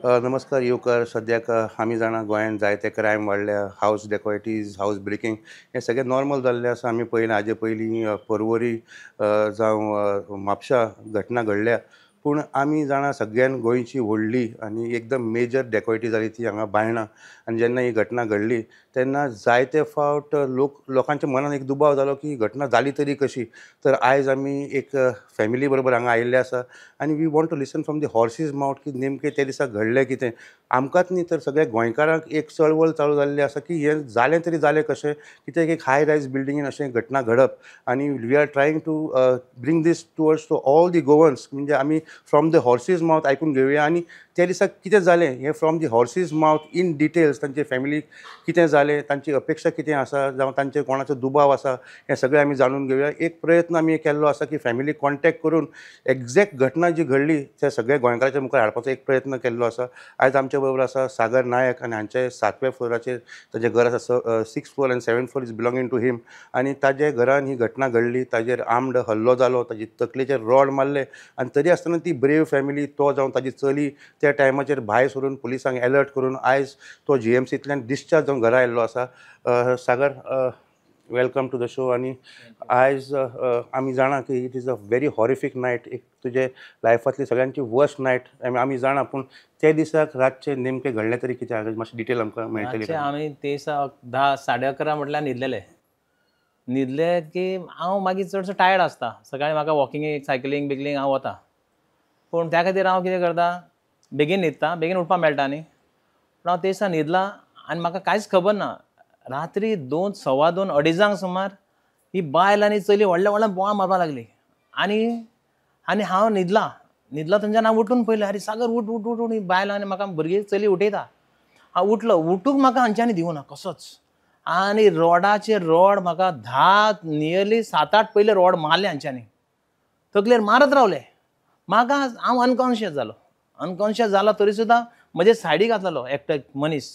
नमस्कार येवकार. सद्याक आमी जाणा गोंयांत जायते क्रायम वाडल्या, हावस डेकॉयटीज, हावस ब्रेकींग हें सगळें नॉर्मल जाल्लें आसा. आमी पळयलें हाजे पयलीं पर्वरी जावं म्हापशा घटना घडल्या, पूण आमी जाणा सगळ्यान गोंयची व्हडली आनी एकदम मेजर डेकॉयटी जाली ती हांगा बायणा. आनी जेन्ना ही घटना घडली तेन्ना जायते फावट लोकांच्या मनान एक दुबाव जालो की ही घटना जाली तरी कशी. तर आयज आमी एक फॅमिली बरोबर हांगा आयिल्ले आसा आनी we want to listen from the horse's mouth की नेमकें त्या दिसा घडलें कितें. आमकांच न्ही तर सगळ्या गोंयकारांक एक चळवळ चालू जाल्ली आसा की हें जालें तरी जालें कशें, कित्याक एक हाय रायज बिल्डिंगेन अशें घटना घडप. आनी we are trying to bring this towards to all the Goans, म्हणजे आमी फ्रॉम the horses mouth आयकून घेवया आनी त्या दिसा कितें जालें हें from the horse's mouth in details, तांचे फॅमिलीक कितें जालें, तांची अपेक्षा कितें आसा, जावं तांचे कोणाचो दुबाव आसा, हें सगळें आमी जाणून घेवया. एक प्रयत्न आमी केल्लो आसा की फॅमिलीक कॉन्टेक्ट करून एग्जॅक्ट घटना जी घडली ते सगळे गोंयकाराच्या मुखार हाडपाचो एक प्रयत्न केल्लो आसा. आयज आमच्या बरोबर आसा सागर नायक आनी हांचे 7व्या फ्लोराचेर ताजें घर आसा. 6th floor आनी 7th floor is belonging to him. आनी ताजे घरान ही घटना घडली, ताजेर आर्म्ड हल्लो जालो, ताजी तकलेचेर रॉड मारले आनी तरी आसतना ती ब्रेव फॅमिली, तो जावं ताजी चली त्या टायमाचेर भायर सरून पुलिसांक एलर्ट करून आयज तो जीएमसींतल्यान डिस्चार्ज जावन घरा आयिल्लो आसा. Sagar, welcome to the show. आनी आयज आमी जाणा की it is a very horrific night, एक तुजे लायफांतली सगळ्यांची वर्स्ट नायट आमी जाणा, पूण त्या दिसाक रातचें नेमकें घडलें तरी कितें मातशें डिटेल आमकां मेळटली. आमी ते दिसा 10 11:30 म्हटल्यार न्हिदलेले. न्हिदले की हांव मागीर चडसो टायर्ड आसता. सकाळीं म्हाका वॉकिंगेक, सायकलींग बिकलींग हांव वता, पूण त्या खातीर हांव कितें करता, बेगीन न्हिदता, बेगीन उठपाक मेळटा न्ही. पूण हांव ते दिसा न्हिदला आनी म्हाका कांयच खबर ना. रात्री 2 2:15 अडेजांक सुमार ही बायल आनी चली व्हडल्या व्हडल्या बोवाळ मारपाक लागली आनी आनी हांव न्हिदला न्हिदला थंयच्यान हांव उठून पळयलें, आरे सागर उठ उठ उठ उठ. ही बायल आनी म्हाका भुरगीं चली उठयता. हांव उठलो, उठूंक म्हाका हांच्यांनी दिवना कसोच. आनी रोडाचेर रोड म्हाका 10 नियरली 7-8 पयले रोड मारले हांच्यांनी, तकलेर मारत रावले म्हाका. हांव अनकॉन्शियस जालो. अनकॉन्शियस जालो तरी सुद्दां म्हजे सायडीक आसलेलो एकटो मनीस,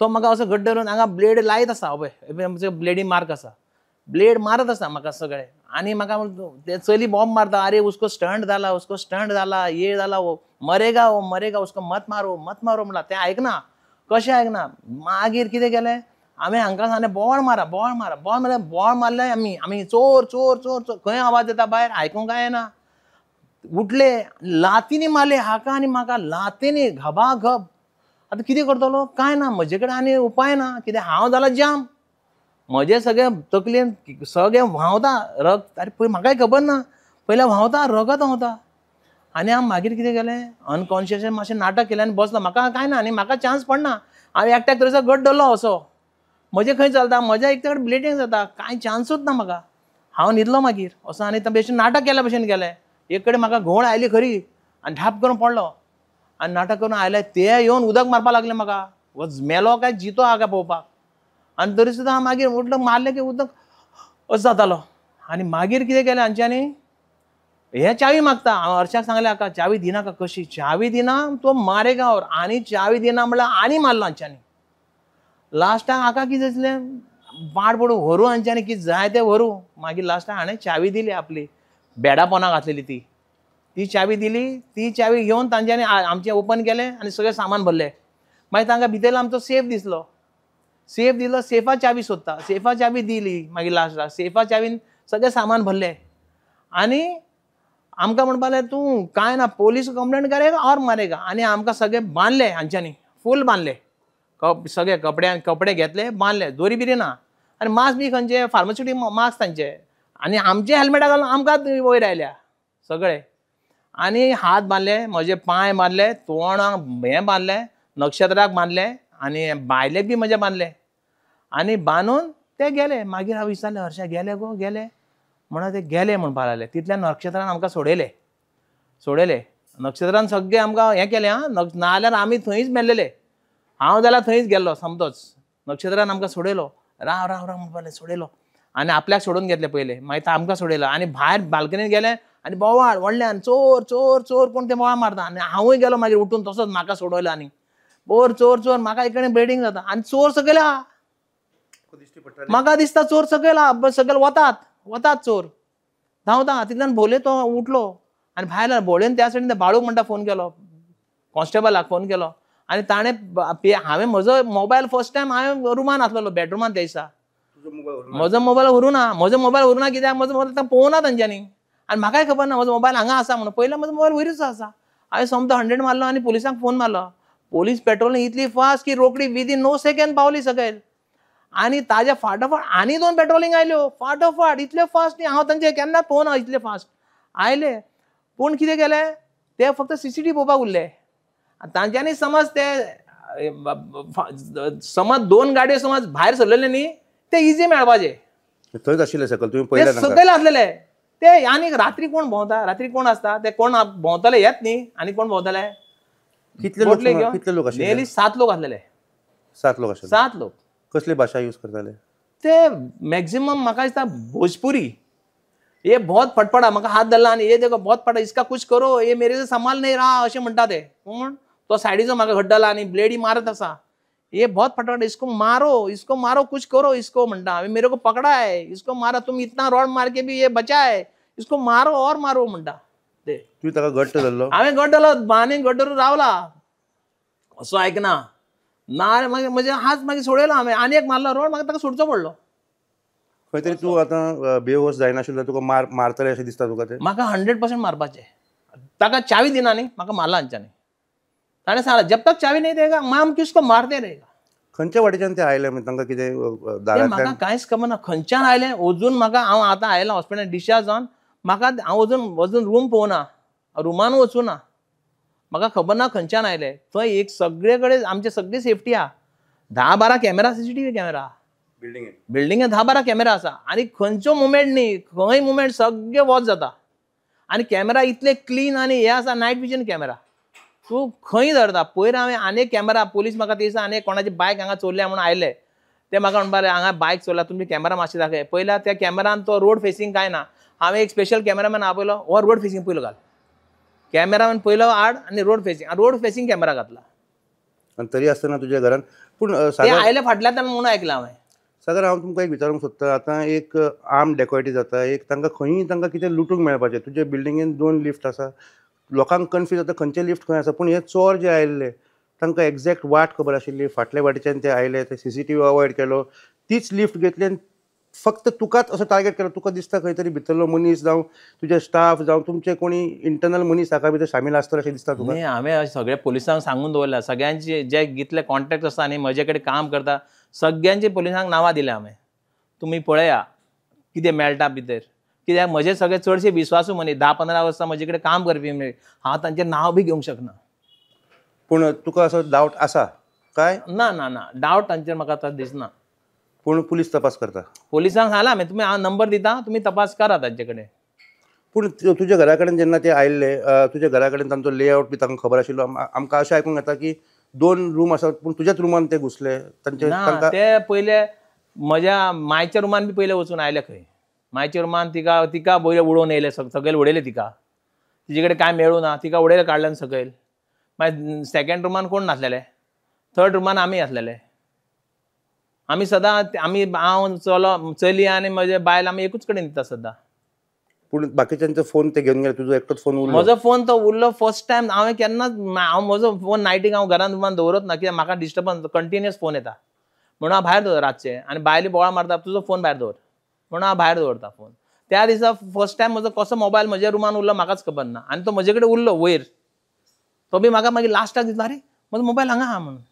तो म्हाका असो घट्ट धरून हांगा ब्लेड लायत आसा, पळय ब्लेडी मार्क आसा, ब्लेड मारत आसा म्हाका सगळे. आनी म्हाका ते चली बॉम्ब मारता, अरे उसको स्टंट जाला, उसको स्टंट जाला, ये जाला, वो मरेगा, वो मरेगा, उसको मत मारो मत मारो म्हणला. तें आयकना, कशें आयकना. मागीर कितें केलें आमी हांकां सांगलें बोवाळ मारा, बोवाळ मारा, बोवाळ मारले, बोवाळ मारले आमी. आमी चोर चोर चोर चोर, खंय आवाज येता भायर आयकूंक काय येना. उठले, लातींनी मारले हाका आनी म्हाका, लातींनी घबाघब. आतां कितें करतलो कांय ना, म्हजे कडेन आनी उपाय ना कितें. हांव जाला जाम, म्हजें सगळें तकलेन सगळें व्हांवता रगत. आरे पळय म्हाकाय खबर ना, पयलें व्हांवता रगत व्हांवता. आनी हांव मागीर कितें केलें, अनकॉन्शियस मातशें नाटक केलें आनी बसलो. म्हाका कांय ना आनी म्हाका चान्स पडना. हांव एकट्याक तरी घट धरलो असो, म्हजें खंय चलता, म्हज्या एक कडेन ब्लिडींग जाता, कांय चान्सूच ना म्हाका. हांव न्हिदलो मागीर असो आनी बेश्टें नाटक केल्या भशेन केलें. एक कडेन म्हाका घुंवळ आयली खरी आनी धाप करून पडलो आनी नाटक करून आयले, ते येवन उदक मारपाक लागले म्हाका, मेलो काय जितो आहा काय पळोवपाक. आनी तरी सुद्दां हांव मागीर उदक मारलें की उदक अशें जातालो. आनी मागीर कितें केलें हांच्यांनी, हे चावी मागता. हांव हर्षाक सांगलें, हाका चावी दिनाका, कशी चावी दिना तो मारेगा और. आनी चावी दिना म्हणल्यार आनी मारलो हांच्यांनी. लास्टाक हाका कितें दिसलें, पाड पडूं, व्हरूं हांच्यांनी कितें जाय तें व्हरूं. मागीर लास्टाक हाणें चावी दिली आपली, बेडा पोनाक आसलेली ती, ती चावी दिली. ती चावी घेवन तांच्यांनी आमचें ओपन केलें आनी सगळें सामान भरलें. मागीर तांकां भितर आमचो सेफ दिसलो, सेफ दिलो, सेफा चावी सोदता, सेफा चावी दिली. मागीर लास्टाक सेफा चावीन सगळें सामान भरलें आनी आमकां म्हणपाक लागलें तूं कांय ना, पोलीस कंप्लेन करेगा और मारेगा. आनी आमकां सगळें बांदलें हांच्यांनी, फूल बांदलें, सगळे कपड्यान कपडे घेतले, बांदले, दोरी बिरी ना. आनी मास्क बी खंयचे फार्मास्युटीक मास्क तांचे, आनी आमचे हेल्मेटां घालून आमकां वयर आयल्या सगळे. आनी हात बांदले, म्हजे पांय बांदले, तोंडाक हें बांदलें, नक्षत्राक बांदलें आनी बायलेक बी म्हजे बांदले. आनी बांदून ते गेले. मागीर हांव विचारलें, हर्षा गेले गो गेले म्हणून ते गेले म्हणपाक लागले. तितल्यान नक्षत्रान आमकां सोडयले, सोडयले नक्षत्रान सगळें आमकां हें केलें. आं, नाजाल्यार आमी थंयच मेल्लेले. हांव जाल्यार थंयच गेल्लो समतोच. नक्षत्रान आमकां सोडयलो, राव राव राव म्हणपाक लागले, सोडयलो आनी आपल्याक सोडून घेतले पयले, मागीर आमकां सोडयलो. आनी भायर बाल्कनीन गेले आनी बोवाळ व्हडल्यान, चोर चोर चोर, कोण ते बोवाळ मारता. आनी हांवूय गेलो मागीर उठून तसोच, म्हाका सोडयलो आनी बोर चोर चोर, म्हाका एक कडेन ब्लिडींग जाता आनी चोर सकयल आहा, म्हाका दिसता चोर सकयल आहा, सकयल वतात वतात चोर धांवता. तितल्यान भोले तो उठलो आनी भायर भोळेन त्या सायडीन बाळूक म्हणटा फोन केलो, कॉन्स्टेबलाक फोन केलो आनी ताणें हांवें म्हजो मोबायल फर्स्ट टायम हांवें रुमान आसलेलो बेडरुमान त्या दिसा. म्हजो मोबायल व्हरूं ना, म्हजो मोबायल व्हरूं ना कित्याक म्हजो मोबायल पळोवना तांच्यांनी आनी म्हाकाय खबर ना म्हजो मोबायल हांगा आसा म्हणून. पयलो म्हजो मोबायल वयरूच आसा. हांवें सोमतो 100 मारलो आनी पुलिसांक फोन मारलो. पोलीस पेट्रोलिंग इतली फास्ट की रोखडी विदीन 9 सेकंड पावली सकयल. आनी ताज्या फाटोफाट आनी 2 पेट्रोलिंग आयल्यो फाटोफाट. इतल्यो फास्ट न्ही हांव तांचे केन्ना पळोवना इतले फास्ट आयले. पूण कितें केलें ते फक्त CCTV पळोवपाक उरले. तांच्यांनी समज ते समज 2 गाडयो समज भायर सरलेले न्ही ते इजी मेळपाचे. थंयच आशिल्ले सकयल तुमी पळयले सकयल आसलेले ते. आनी रात्री कोण भोंवता, रात्री कोण आसता ते कोण भोंवतले येत न्ही. आनी कोण भोंवतले कितले लोक, कितले लोक आशिल्ले? नियरली 7 लोक आसलेले. 7 लोक आशिल्ले. 7 लोक. कसली भाशा यूज करताले ते? मॅक्झिमम म्हाका दिसता भोजपुरी. ये बहुत फटफटा म्हाका हात धरला आनी ये देखो बहुत फटा, इसका कुछ करो, ये मेरे से संभाल नहीं रहा अशें म्हणटा ते. पूण तो सायडीचो म्हाका घट धरला आनी ब्लेडी मारत आसा. ये बहुत फटाफट, इसको मारो, इसको मारो, कुछ करो इसको म्हणटा. हांवें मेरे को पकड़ा है, इसको मारा, तुम इतना रॉड मार के भी ये बचा है, इसको मारो और मारो म्हणटा ते. तुवें ताका घट्ट धरलो? हांवें घट्ट धरलो, आनी घट्ट धरून रावला असो आयकना ना. मागीर म्हजे हात मागीर सोडयलो हांवें आनी एक मारलो रोड, म्हाका ताका सोडचो पडलो. खंय तरी तूं आतां बेहोश जायनाशिल्लो, तुका मारतले अशें दिसता तुका ते? म्हाका 100% मारपाचें. ताका चावी दिना न्ही, म्हाका मारला हांच्यांनी. ताणें सांगलां जब तक चावी नहीं देगा माम किसको मारते रहेगा. खंयच्या वाटेच्यान ते आयले म्हणजे तांकां कितें दारांतल्यान? म्हाका कांयच खबर ना खंयच्यान आयले. अजून म्हाका हांव आतां आयला हॉस्पिटलान डिस्चार्ज जावन म्हाका हांव अजून अजून रूम पळोवना, रुमान वचूं ना, म्हाका खबर ना खंयच्यान आयले. थंय एक सगळे कडेन आमचे सगळी सेफ्टी आहा. 10-12 कॅमेरा, CCTV camera बिल्डिंगेन 10-12 कॅमेरा आसा. आनी खंयचो मुवमेंट न्ही, खंय मुवमेंट सगळे वॉच जाता. आनी कॅमेरा इतले क्लीन आनी हे आसा नायट विजन कॅमेरा, तूं खंय धरता. पयर हांवें आनी एक कॅमेरा, पोलीस म्हाका ते दिसा आनी कोणाची बायक हांगा चोरल्या म्हणून आयले, ते म्हाका म्हणपाक लागले हांगा बायक चोरल्या, तुमची कॅमेरा मातशी दाखय. पयल्या त्या कॅमेरान तो रोड फेसींग कांय ना. हांवें एक स्पेशल कॅमेरामॅन आपयलो, हो रोड फेसींग पयलो घाल. कॅमेरामॅन पयलो आड आनी road facing, road facing camera घातला. आनी तरी आसतना तुज्या घरान पूण ते आयले फाटल्यान म्हणून आयकलां हांवें. सागर, हांव तुमकां एक विचारूंक सोदता. आतां एक आर्म डेकॉयटी जाता, एक तांकां खंयी तांकां कितें लुटूंक मेळपाचें. तुज्या बिल्डिंगेन 2 लिफ्ट आसा, लोकांक कन्फ्यूज जाता खंयचे लिफ्ट खंय आसा. पूण हे चोर जे आयिल्ले तांकां एग्जॅक्ट वाट खबर आशिल्ली, फाटल्या वाटेच्यान ते आयले, ते CCTV avoid केलो, तीच लिफ्ट घेतली आनी फक्त तुकाच असो टार्गेट केलो. तुका दिसता खंय तरी भितरलो मनीस जावं तुजे स्टाफ जावं तुमचे कोणी इंटरनल मनीस हाका भितर सामील आसतलो अशें दिसता तुका? न्ही, हांवें सगळे पोलिसांक सांगून दवरला. सगळ्यांचे जे कितले कॉन्टेक्ट आसा आनी म्हजे कडेन काम करता सगळ्यांचे पोलिसांक नांवां दिल्या हांवें. तुमी पळया कितें मेळटा भितर. कित्याक म्हजे सगळे चडशे विस्वासू मनीस 10-15 वर्सां म्हजे कडेन काम करपी, हांव तांचें नांव बी घेवंक शकना. पूण तुका असो डावट आसा काय? ना ना ना, डावट तांचेर म्हाका आतां दिसना. पूण पुलीस तपास करता? पोलिसांक सांगलां हांवें, तुमी हांव नंबर दिता, तुमी तपास करा तांचे कडेन. पूण तुज्या घरा कडेन जेन्ना ते आयिल्ले, तुज्या घरा कडेन तांचो लेआवट बी तांकां खबर आशिल्लो? आमकां अशें आयकूंक येता की 2 रूम आसात पूण तुज्याच रुमान ते घुसले तांचे? ना, ते पयले म्हज्या मायच्या रुमान बी पयले वचून आयले खंय. मायच्या रुमान तिका तिका पयले उडोवन येयले, सकयल उडयले तिका, तिजे कडेन कांय मेळूं ना, तिका उडयले काडल्यान सकयल. मागीर सेकंड रुमान कोण नासलेले, थर्ड रुमान आमी आसलेले. आमी सदां आमी हांव चलो चली आनी म्हजे बायल आमी एकूच कडेन न्हिदता सदां. पूण बाकीच्यांचो फोन ते घेवन गेले, तुजो एकटोच फोन उरलो? म्हजो फोन तो उरलो. फर्स्ट टायम हांवें केन्नाच हांव म्हजो फोन नायटीक हांव घरान रुमान दवरत ना, कित्याक म्हाका डिस्टर्बन्स कंटिन्युअस फोन येता म्हणून हांव भायर दवर रातचें. आनी बायले बोवाळ मारता तुजो फोन भायर दवर म्हणून हांव भायर दवरता फोन. त्या दिसा फर्स्ट टायम म्हजो कसो मोबायल म्हज्या रुमान उरलो म्हाकाच खबर ना. आनी तो म्हजे कडेन उरलो वयर, तो बी म्हाका मागीर लास्टाक दिसलो अरे म्हजो मोबायल हांगा आहा म्हणून.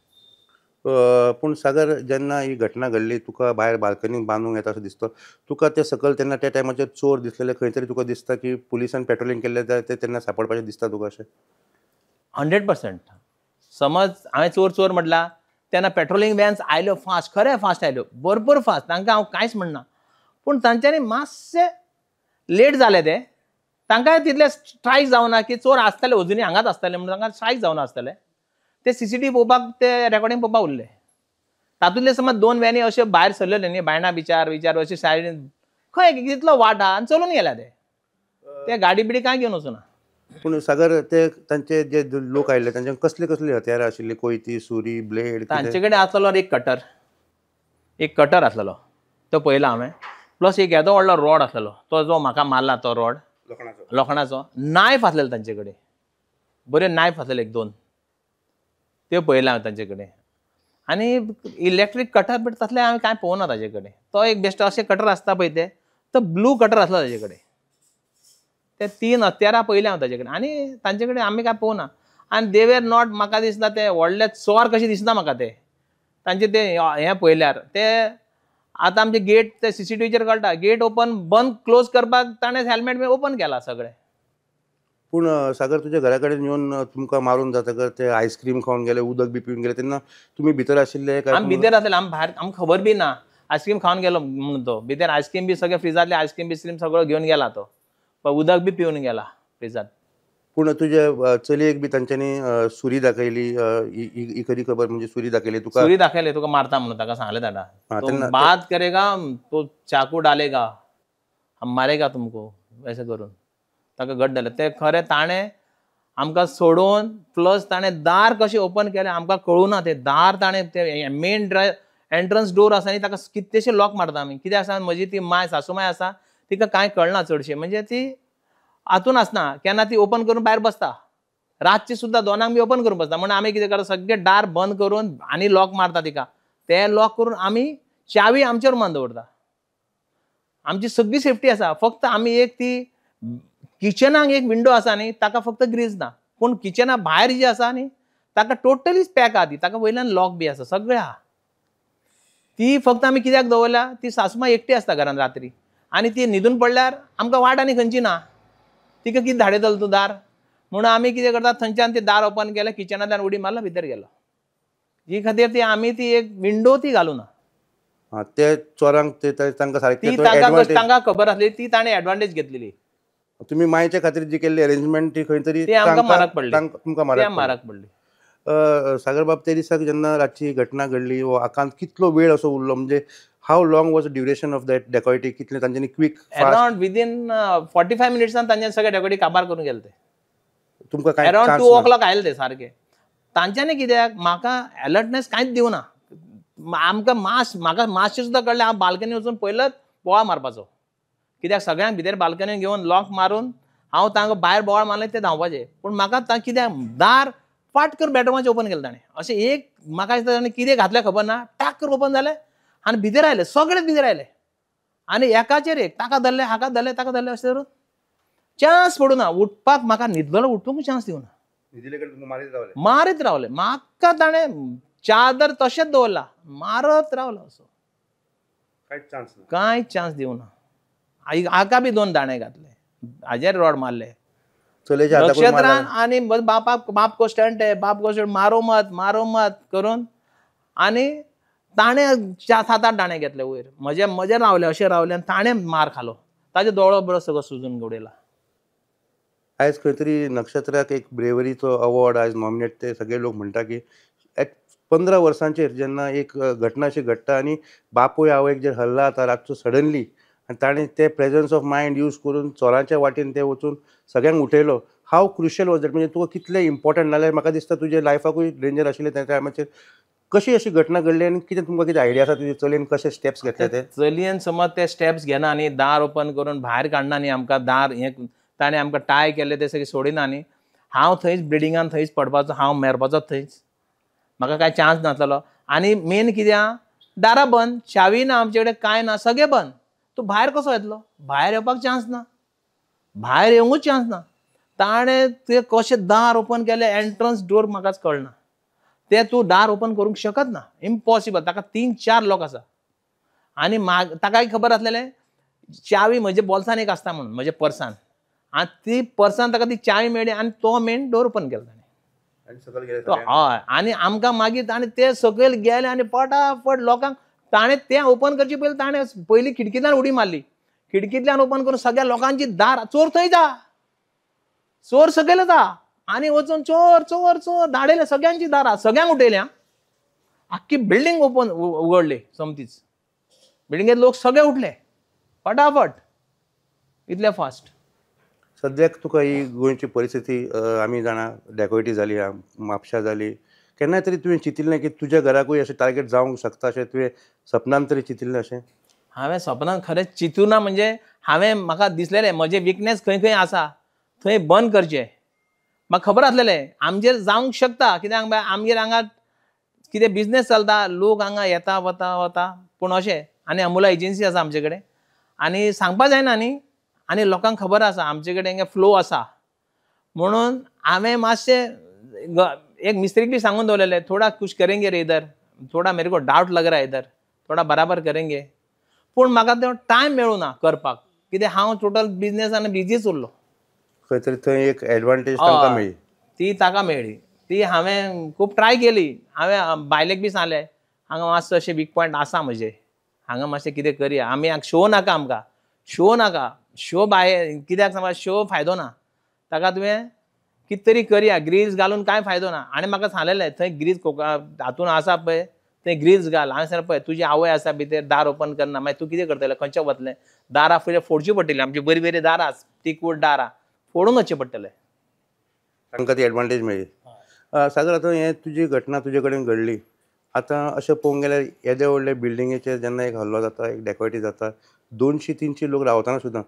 पूण सागर, जेन्ना ही घटना घडली तुका भायर बाल्कनीक बांदूंक येता असो दिसता तुका? ते सकयल तेन्ना त्या टायमाचेर चोर दिसलेले खंय तरी तुका दिसता की पुलिसान पेट्रोलिंग केल्लें जाल्यार ते तेन्ना सापडपाचें दिसता तुका अशें? 100%. समज हांवें चोर चोर म्हटलां तेन्ना पेट्रोलिंग वॅन्स आयल्यो फास्ट, खरें फास्ट आयल्यो, भरपूर फास्ट, तांकां हांव कांयच म्हणना. पूण तांच्यांनी मातशें लेट जालें तें, तांकां तितलें स्ट्रायक जावना की चोर आसतले अजुनूय हांगाच आसतले म्हणून तांकां स्ट्रायक जावना आसतलें. ते CCTV पळोवपाक ते रेकॉर्डिंग पळोवपाक उरले. तातूंतले समज 2 वॅनी अशे भायर सरलेले न्ही, बायणा बिचार विचार अशे सायडीन खंय कितलो वाट आहा आनी चलून गेल्या ते, ते गाडी बिडी कांय घेवन वचूना. पूण सागर, ते तांचे जे लोक आयिल्ले तांचे कसले कसले हत्यारां आशिल्ली? कोयती, सुरी, ब्लेड? तांचे कडेन आसलेलो एक कटर, एक कटर आसलेलो तो पळयला हांवें. प्लस एक येदो व्हडलो रॉड आसलेलो, तो जो म्हाका मारला तो रॉड लोखणाचो. नायफ आसलेलो तांचे कडेन, बरे नायफ आसलेले 1-2. त्यो पळयलां हांवें तांचे कडेन. आनी इलेक्ट्रीक कटर बट तसलें हांवें कांय पळोवना ताजे कडेन. तो एक बेश्टो अशें कटर आसता पळय ते, तो ब्लू कटर आसलो ताजे कडेन. ते 3 हत्यारां पळयलें हांव ताजे कडेन आनी तांचे कडेन आमी कांय पळोवना. आनी दे वर not, म्हाका दिसता ते व्हडले चोर कशें दिसना म्हाका ते तांचे ते हें पळयल्यार. ते आतां आमचे गेट ते सीसीटीव्हीचेर कळटा, गेट ओपन बंद क्लोज करपाक ताणें हेल्मेट बी ओपन केला सगळें. पूण सागर, तुज्या घरा कडेन येवन तुमकां मारून जातकर ते आयस्क्रीम खावन गेले, उदक बी पिवन गेले, तेन्ना तुमी भितर आशिल्ले काय? आमी भितर आसले, आमी भायर आमकां खबर बी ना. आयस्क्रीम खावन गेलो म्हणून तो भितर आयस्क्रीम बी सगळें फ्रिजांतलें आयस्क्रीम बिस्क्रीम सगळो घेवन गेला तो, उदक बी पिवन गेला फ्रिजांत. पूण तुजे चलयेक बी तांच्यांनी सुरी दाखयली, ही खरी खबर? म्हणजे सुरी दाखयली तुका? सुरी दाखयली, तुका मारता म्हणून ताका सांगलें ताणें. बात करेगा तो चाकू डालेगा, हम मारेगा तुमको, अशें करून ताका घट जालें. तें खरें ताणें आमकां सोडोवन प्लस ताणें दार कशें ओपन केलें आमकां कळूं ना. तें दार ताणें तें मेन एंट्रन्स डोर आसा न्ही, ताका कितलेशे लॉक मारता आमी. कितें आसा, म्हजी ती माय सासू माय आसा, तिका कांय कळना चडशें, म्हणजे ती हातून आसना, केन्ना ती ओपन करून भायर बसता, रातची सुद्दां 2 बी ओपन करून बसता. म्हणून आमी कितें करता, सगळें दार बंद करून आनी लॉक मारता तिका. ते लॉक करून आमी चावी आमच्या रुमान दवरता. आमची सगळी सेफ्टी आसा. फक्त आमी एक ती किचनाक एक विंडो आसा न्ही, ताका फक्त ग्रीज ना, पूण किचना भायर जी आसा न्ही ताका टोटली पॅक आहा ती, ताका वयल्यान लॉक बी आसा सगळें आहा. ती फक्त आमी कित्याक दवरल्या, ती सासुमाय एकटी आसता घरान रात्री आनी ती न्हिदून पडल्यार आमकां वाट आनी खंयची ना, तिका कितें धाडयतलो तूं दार. म्हणून आमी कितें करता, थंयच्यान ते दार ओपन केलें, किचनांतल्यान उडी मारला भितर गेलो. ही खातीर ती आमी ती एक विंडो ती घालूना. ते चोरांक ते तांकां सारकें तांकां खबर आसली, ती ताणें एडवांटेज घेतलेली. तुमी मायच्या खातीर जी केल्ली अरेंजमेंट ती खंय तरी आमकां मारक पडली, तुमकां मारक पडली. सागर बाब, ते दिसाक जेन्ना रातची घटना घडली वो आकांत कितलो वेळ असो उरलो, म्हणजे how long was the duration of that dacoity? कितले तांच्यांनी क्विक? अरावंड विदीन 45 मिनिट्सान तांच्यांनी सगळे डेकोयटी काबार करून गेले ते. तुमकां कांय अरावंड 2 o'clock आयले ते सारके. तांच्यांनी कित्याक म्हाका अलर्टनेस कांयच दिवना. आमकां मास, म्हाका मातशें सुद्दां कळ्ळें, हांव बाल्कनी वचून पयलोच बोवाळ मारपाचो, कित्याक सगळ्यांक भितर बाल्कनीन घेवन लॉक मारून हांव तांकां भायर बोवाळ मारले ते धांवपाचे. पूण म्हाका कित्याक दार फाट करून बेडरुमाचें ओपन केलें ताणें. अशें एक म्हाका दिसता ताणें कितें घातलें खबर ना, टाक करून ओपन जालें आनी भितर आयले, सगळे भितर आयले आनी एकाचेर एक ताका धरले, हाका धरले, ताका धरले, अशें करून चान्स पडूं ना उठपाक. म्हाका न्हिदलेलो उठूंक चान्स दिवना, मारीत रावले म्हाका. ताणें चादर तशेंच दवरला, मारत रावलो असो, कांय चान्स दिवना. हाका बी 2 दाणे घातले, हाजेर रॉड मारले नक्षत्रान. आनी बापाक, बाप को स्टंट है, बाप को स्टंट, मारो मत मारो मत करून आनी ताणें 7-8 दाणे घेतले वयर. म्हजे म्हजे रावले अशें रावले आनी ताणें मार खालो, ताजे दोळो बरो सगळो सुजून उडयला. आयज खंय तरी नक्षत्राक एक ब्रेवरीचो अवॉर्ड आयज नॉमिनेट, ते सगळे लोक म्हणटा की 15 वर्सांचेर जेन्ना एक घटना अशी घडटा आनी बापूय आवयक जे हल्ला जाता रातचो सडनली, आनी ताणें ते प्रेजन्स ऑफ मायंड यूज करून चोरांच्या वाटेन ते वचून सगळ्यांक उठयलो. हाव क्रुशियल वॉज that? म्हणजे तुका कितलें इम्पॉर्टंट, नाल्यार म्हाका दिसता तुज्या लायफाकूय डेंजर आशिल्लें त्या टायमाचेर. कशी अशी घटना घडली आनी कितें तुमकां कितें आयडिया आसा तुजे चलयेन कशे स्टेप्स घेतले ते? चलयेन समज ते स्टेप्स घेना न्ही, दार ओपन करून भायर काडना न्ही आमकां, दार हें ताणें आमकां टाय केल्ले ते सगळे सोडिना न्ही, हांव थंयच ब्लिडिंगान थंयच पडपाचो, हांव मेरपाचो थंयच, म्हाका कांय चान्स नासलेलो. आनी मेन कित्याक दारां बंद, चावी ना आमचे कडेन, कांय ना, सगळें बंद. तूं भायर कसो येतलो? भायर येवपाक चान्स ना, भायर येवंकूच चान्स ना. ताणें ते कशें दार ओपन केलें, एंट्रन्स डोर म्हाकाच कळना, ते तूं दार ओपन करूंक शकत ना, इम्पॉसिबल. ताका 3-4 लॉक आसा आनी ताकाय खबर आसलेलें चावी म्हजे बोल्सान एक आसता म्हणून, म्हज्या पर्सान, आनी ती पर्सान ताका ती चावी मेळ्ळी आनी तो मेन डोर ओपन केलो ताणें. हय, आनी आमकां मागीर ताणें ते सकयल गेले आनी फटाफट लोकांक ताणें तें ओपन करचे पयलीं ताणें पयलीं खिडकींतल्यान उडी मारली, खिडकींतल्यान ओपन करून सगळ्या लोकांची दार, चोर थंय जा, चोर सकयल येता आनी वचून चोर चोर चोर धाडयले सगळ्यांची दारां, सगळ्यांक उठयल्या, आख्खी बिल्डींग ओपन उगडली सोमतीच, बिल्डिंगेत लोक सगळे उठले फटाफट, इतले फास्ट. सद्याक तुका ही गोंयची परिस्थिती आमी जाणा, डेकोयटी जाली, म्हापशा जाली, केन्नाय तरी तुवें चिंतिल्लें की तुज्या घराकूय अशें टार्गेट जावंक शकता अशें तुवें सपनान तरी चिंतिल्लें अशें? हांवें सपनान खरेंच चिंतूना, म्हणजे हांवें म्हाका दिसलेलें म्हजें विकनेस खंय खंय आसा थंय बंद करचें, म्हाका खबर आसलेलें आमचेर जावंक शकता, कित्याक आमगेर हांगा कितें बिजनेस चलता, लोक हांगा येता वता वता, पूण अशें आनी अमोला एजन्सी आसा आमचे कडेन आनी सांगपा जायना न्ही, आनी लोकांक खबर आसा आमचे कडेन हांगा फ्लो आसा म्हणून हांवें मातशें एक मिस्त्रीक बी सांगून दवरलेलें, थोडा कुछ करेंगे रे इधर, थोडा मेरे को डावट लग रहा है इधर, थोडा बराबर करेंगे, पूण म्हाका तो टायम मेळूं ना करपाक, कित्याक हांव टोटल बिजनेस आनी बिजीच उरलो. खंय तरी थंय एक एडवांटेज तांकां मेळ्ळी, ती ताका मेळ्ळी. ती हांवें खूब ट्राय केली, हांवें बायलेक बी सांगलें हांगा मातसो अशें वीक पॉयंट आसा म्हजे, हांगा मातशें कितें करया आमी, शो नाका आमकां, शो नाका, शो भायर कित्याक सांगता, शो फायदो ना, ताका तुवें कितें तरी करया, ग्रिल्स घालून कांय फायदो ना. आनी म्हाका सांगलेलें थंय ग्रिल्स हातून आसा पळय थंय ग्रिल्स घाल, हांवें सांगलें पळय तुजी आवय आसा भितर, दार ओपन करना, मागीर तूं कितें करतलें, खंयचें वतलें, दारां फुडें फोडची पडटली, आमची बरी बरी दारां टिकवूड दारां फोडून वचचें पडटलें. तांकां ती एडवांटेज मेळ्ळी. सागर, आतां हें तुजी घटना तुजे कडेन घडली, आतां अशें पळोवंक गेल्यार येदे व्हडले बिल्डिंगेचेर जेन्ना एक हल्लो जाता, एक डेकोयटी जाता, 200-300 लोक रावतना सुद्दां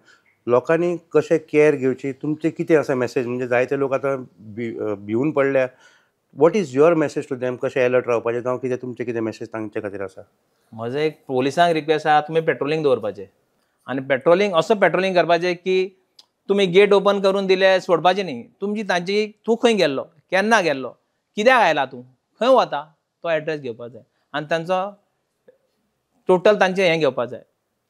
लोकांनी कशें कॅर घेवची, तुमचें कितें आसा मॅसेज? म्हणजे जायते लोक आतां भिवून पडल्या, what is your message to them, कशें अलर्ट रावपाचें जावं कितें तुमचें कितें मॅसेज तांचे खातीर आसा? म्हजो एक पोलिसांक रिक्वेस्ट आसा, तुमी पेट्रोलिंग दवरपाचें, आनी पेट्रोलिंग असो पेट्रोलिंग करपाचें की तुमी गेट ओपन करून दिले सोडपाचें न्ही, तुमची तांची तूं खंय गेल्लो, केन्ना गेल्लो, कित्याक आयला, तूं खंय वता, तो एड्रेस घेवपाक जाय आनी तांचो टोटल तांचें हें घेवपाक जाय,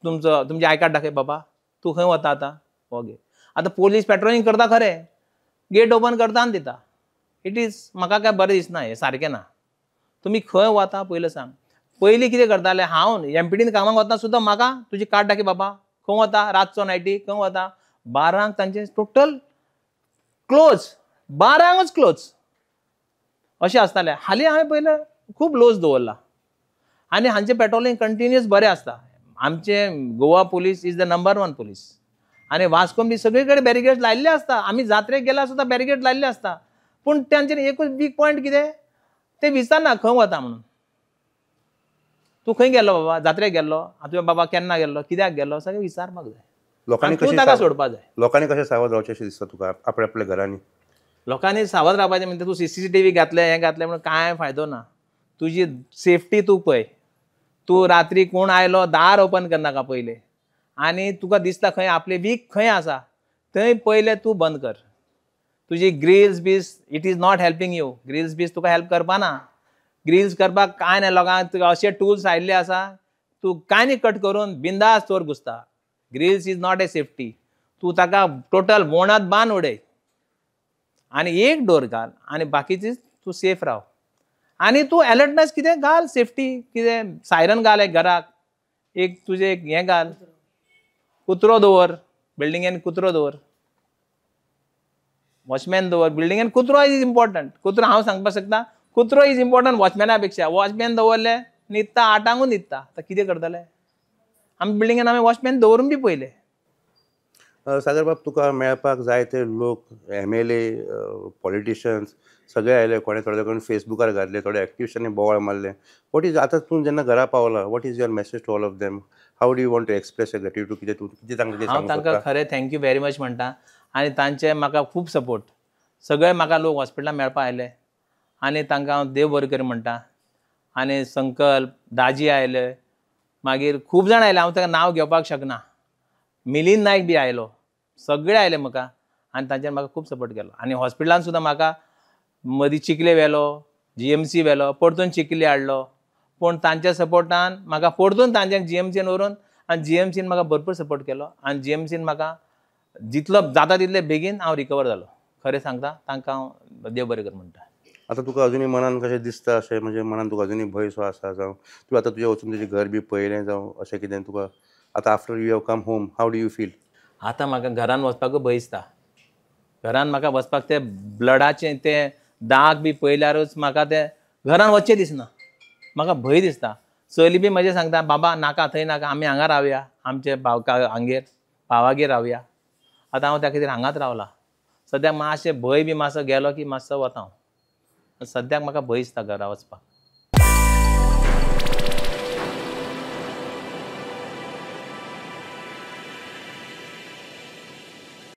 तुमचो तुमचें I card दाखय बाबा, तूं खंय वता आतां, हो घे. आतां पोलीस पेट्रोलिंग करता खरें, गेट ओपन करता आनी दिता, it is म्हाका काय बरें दिसना, हें सारकें ना. तुमी खंय वता पयलें सांग. पयलीं कितें करताले, हांव एमपीडीन कामाक वतना सुद्दां म्हाका तुजी कार्ड दाखय बाबा, खंय वता रातचो नायटी, खंय वता, 12 तांचे टोटल क्लोज, 12ंकच क्लोज अशें आसतालें. हालीं हांवें पयलें खूब लोज दवरला आनी हांचें पेट्रोलिंग कंटिन्युअस बरें आसता. आमचे Goa police is the number 1 police, आनी वास्कोन बी सगळे कडेन बॅरिगेड लायिल्ले आसता, आमी जात्रेक गेल्यार सुद्दां बॅरिगेड लायिल्ले आसता, पूण तांचेर एकूच वीक पॉयंट कितें, ते विचारना खंय वता म्हणून, तूं खंय गेल्लो बाबा, जात्रेक गेल्लो, तुवें बाबा केन्ना गेल्लो, कित्याक गेल्लो, सगळें विचारपाक जाय. लोकांनी तूं ताका सोडपाक जाय. लोकांनी कशें सावध रावचें अशें दिसता तुका आपल्या आपल्या घरांनी? लोकांनी सावध रावपाचें म्हणजे तूं CCTV घातलें हें घातलें म्हणून कांय फायदो ना, तुजी सेफ्टी तूं पळय, तूं रात्री कोण आयलो दार ओपन करनाका पयलें, आनी तुका दिसता खंय आपले वीक खंय आसा थंय पयलें तूं बंद कर. तुजी grills Bees it is not helping you, grills बीज तुका हेल्प करपाना, ग्रिल्स करपाक कांय ना, लोकांक तुका अशे टूल्स आयिल्ले आसा, तूं कांय न्ही कट करून बिंदास चोर घुसता. Grills is not a safety, तूं ताका टोटल वोणात बांद उडय आनी एक डोर घाल आनी बाकीची तूं सेफ राव, आनी तूं अलर्टनेस कितें घाल, सेफ्टी कितें सायरन घाल एक घराक, एक तुजें एक हें घाल, कुत्रो दवर बिल्डिंगेन, कुत्रो दवर, वॉचमॅन दवर बिल्डिंगेन, कुत्रो is important. कुत्रो हांव सांगपाक शकता, कुत्रो is important वॉचमॅना पेक्षा. वॉचमॅन दवरले न्हिदता, 8ांकूच न्हिदता, आतां कितें करतले? आमी बिल्डिंगेन आमी वॉचमॅन दवरून बी पळयले. सागर बाब, तुका मेळपाक जायते लोक, MLA, politicians सगळे आयले, कोणे थोडे करून फेसबुकार घातले, थोडे एक्टिविस्टांनी बोवाळ मारले. What is आतां तूं जेन्ना घरा पावला, what is your message to all of them, how do you want to express your gratitude, कितें तूं कितें तांकां हांव तांकां खरें thank you very much म्हणटा, आनी तांचे म्हाका खूब सपोर्ट, सगळे म्हाका लोक हॉस्पिटलान मेळपाक आयले आनी तांकां हांव देव बरें करूं म्हणटा. आनी संकल्प दाजी आयले, मागीर खूब जाण आयले, हांव तांकां नांव घेवपाक शकना, मिलिंद नायक बी आयलो, सगळे आयले म्हाका आनी तांच्यान म्हाका खूब सपोर्ट केलो. आनी हॉस्पिटलान सुद्दां म्हाका मदीं चिखले व्हेलो, GMC व्हेलो, परतून चिखले हाडलो, पूण तांच्या सपोर्टान म्हाका परतून तांच्यान GMCन व्हरून आनी GMCन म्हाका भरपूर सपोर्ट केलो आनी GMCन म्हाका जितलो जाता तितले बेगीन हांव रिकवर जालो. खरें सांगता, तांकां हांव देव बरें कर म्हणटा. आतां तुका अजुनूय मनान कशें दिसता, अशें म्हणजे मनान तुका अजुनूय भंय सो आसा, जावं तूं आतां तुजें वचून तुजें घर बी पळयलें जावं अशें कितें तुका आतां after you have come home how do you feel? आतां म्हाका घरान वचपाकूय भंय दिसता, घरान म्हाका वचपाक ते ब्लडाचें ते दाग बी पळयल्यारूच म्हाका ते घरान वचचें दिसना, म्हाका भंय दिसता. चली बी म्हजें सांगता, बाबा नाका थंय नाका, आमी हांगा रावया, आमचे हांगेर भावागेर रावया. आतां हांव त्या खातीर हांगाच रावला. सद्याक मातशें भंय बी मातसो गेलो की मातसो वता हांव, सद्याक म्हाका भंय दिसता घरा वचपाक.